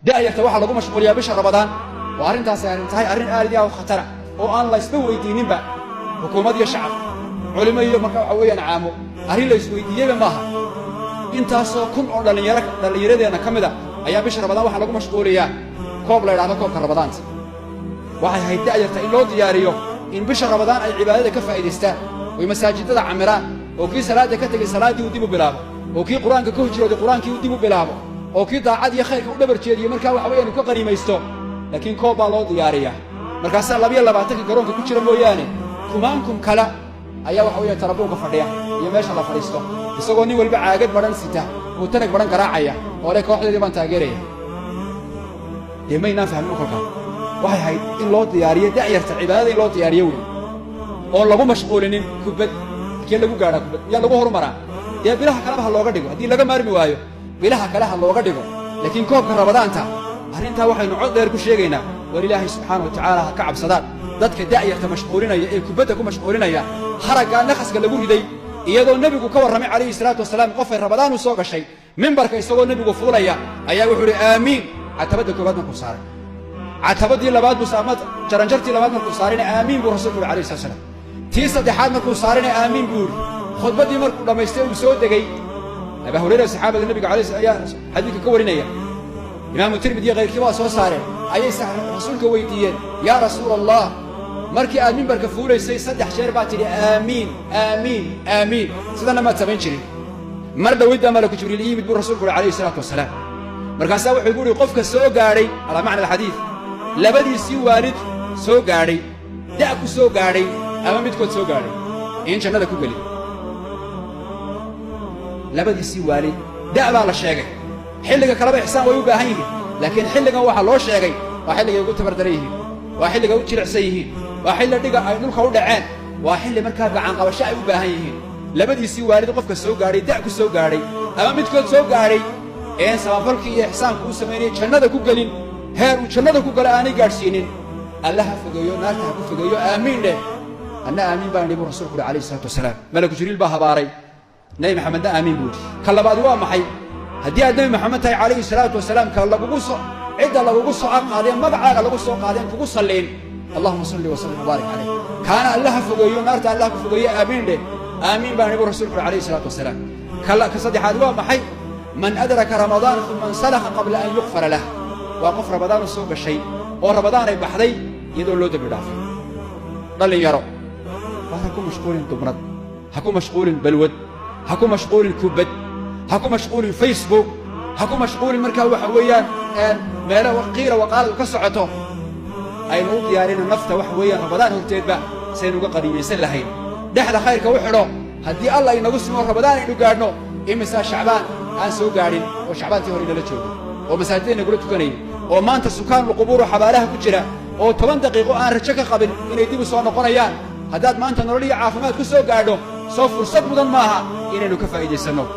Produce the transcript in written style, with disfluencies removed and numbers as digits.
Da'yarta waxaa lagu mashquuliyaa bisha Rabadaan, oo arrintaasi arrin tahay arrin aad iyo aad u khatara oo aan laysba weydiininba, xukuumad iyo shacab, culimo iyo marka waxa weeyaan caamo, arrin la isweydiiyeyba maaha. Intaasoo kun oo dhallinyaro dhallinyaradeenna ka mid a ayaa bisha Rabadaan waxaa lagu mashquuliyaa koob la idhahdo koobka Rabadaanta. Waxay ahayd da'yarta in loo diyaariyo in bisha Rabadaan ay cibaadada ka faa'iidaystaan, oy masaajidada camiraan, oo kii salaadda ka tegey salaaddii uu dib u bilaabo, oo kii Qur-aanka ka hijrooday Qur-aankii uu dib u bilaabo, oo kii daacad iyo khayrka u dhabar jeediyo markaa waxa weeyaan uu ka qaniimaysto. Laakiin koob baa loo diyaariyaa, markaasaa 22-ka garoonka ku jira mooyaane kumaankum kale ayaa waxa weeyaan tarabuunka fadhiya iyo meesha la fadhiisto, isagoo nin walba caagad madhan sita oo tanag madhan garaacaya oo le kooxdeedii baan taageeraya. Dee maynaan fahmin kolkaa. Waxay ahayd in loo diyaariyo da'yarta cibaadada, in loo diyaariyo wey, oon lagu mashquulinin kubad. Halkee lagu gaadhaa kubad? Miyaa lagu horumaraa? Dee bilaha kaleba ha looga dhigo, haddii laga maarmi waayo bilaha kale ha looga dhigo, laakiin koobka Rabadaanta arrintaa waxaynu cod dheer ku sheegaynaa: war Ilaahay subxaana wa tacaala ha ka cabsadaan dadka da'yarta mashquulinaya ee kubadda ku mashquulinaya. Haraggaa nakhaska lagu riday, iyadoo Nebigu ka warramay calayhi salaatu wasalaam qofay Rabadaan u soo gashay, mimbarka isagoo Nebigu fuulaya ayaa wuxuu idhi aamiin catabadda koowaad markuu saaray, catabadii labaad buu ama jaranjartii labaad markuu saarayna aamiin buu Rasuulku yidhi alayhi salatu salaam. Tii saddexaad markuu saarayna aamiin buu yidhi. Khudbaddii markuu dhammaystay uu soo degay, Abaa Hurayra, saxaabada Nebiga alayh ayaa xadiidka ka warinaya, Imaamu Tirmidi iyo kayrkii waa soo saareen, ayay Rasuulka weydiiyeen: "Yaa Rasuula Allah, markii aad mimbarka fuulaysay saddex jeer baad tidhi aamiin, aamiin, aamiin, sidana maad samayn jirin. Mar dhoweyd baa malaku Jibriil ii yimid," buu Rasuulku uhi calayhi salaatu wasalaam, "markaasaa wuxuu igu uhi qofka soo gaadhay, calaa macna alxadiid, labadiisii waalid soo gaadhay, da' ku soo gaadhay ama midkood soo gaadhay, in jannada ku gelin." Labadiisii waalid da' baa la sheegay. Xilliga kaleba ixsaan way u baahan yihiin, laakiin xilligan waxaa loo sheegay waa xilligay ugu tabardaran yihiin, waa xilligay u jilicsan yihiin, waa xilli dhiga ay dhulka u dhaceen, waa xilli markaa gacanqabasho ay u baahan yihiin. Labadiisii waalid qofka soo gaadhay, da' ku soo gaadhay ama midkood soo gaadhay, een samafalkii iyo ixsaanku u samaynayay jannada ku gelin, heer uu jannada ku galo aanay gaadhsiinin, Alla ha fogeeyo, naarta ha ku fogeeyo, aamiin dheh. Anna aamiin baan idhi, buu Rasuulku uhi calayhi salaatu wasalaam. Malaku Jibriil baa habaaray, Nebi Maxamedna aamiin buu yidhi. Ka labaadi waa maxay? Haddii aad Nebi Maxamed tahay calayhi salaatu wasalaam, ka lagugu soo cidda lagugu soo aqaadeen, magacaaga lagu soo qaadeen, kugu salliin, "Allahuma salli wasallim wabaarik calayh," kaana Alla ha fogeeyo, naarta Allah ku fogeeyo, aamiin dheh. Aamiin baan idhi, buu Rasuulku uhi calayhi salaatu wasalaam. Ka saddexaad waa maxay? Man adraka Ramadaan uma insalakha qabla an yukfara lah, waa qof Rabadaan u soo gashay oo Rabadaan ay baxday iyadoo loo dembi dhaafay. Dhallinyaro, war ha ku mashquulin dubnad, ha ku mashquulin balwad, ha ku mashquulin kubad, ha ku mashquulin Facebook, ha ku mashquulin markaa waxa weeyaan meelo qiila waqaaladu ka socoto. Aynu u diyaarino nafta waxa weeyaan Rabadaan horteedba saynu uga qaniimaysan lahayn. Dhexda khayrka u xidho. Haddii Alla inagu simo Rabadaan aynu gaadhno, imisaa Shacbaan aan soo gaadhin oo Shacbaantii hore inala joogo oo masaajidda inagula tukanayay oo maanta sukaanulqubuur oo xabaalaha ku jira oo 10 daqiiqo aan rajo ka qabin inay dib u soo noqonayaan? Haddaad maanta nolol iyo caafimaad ku soo gaadho, soo fursad mudan maaha inaynu ka faa'iidaysanno?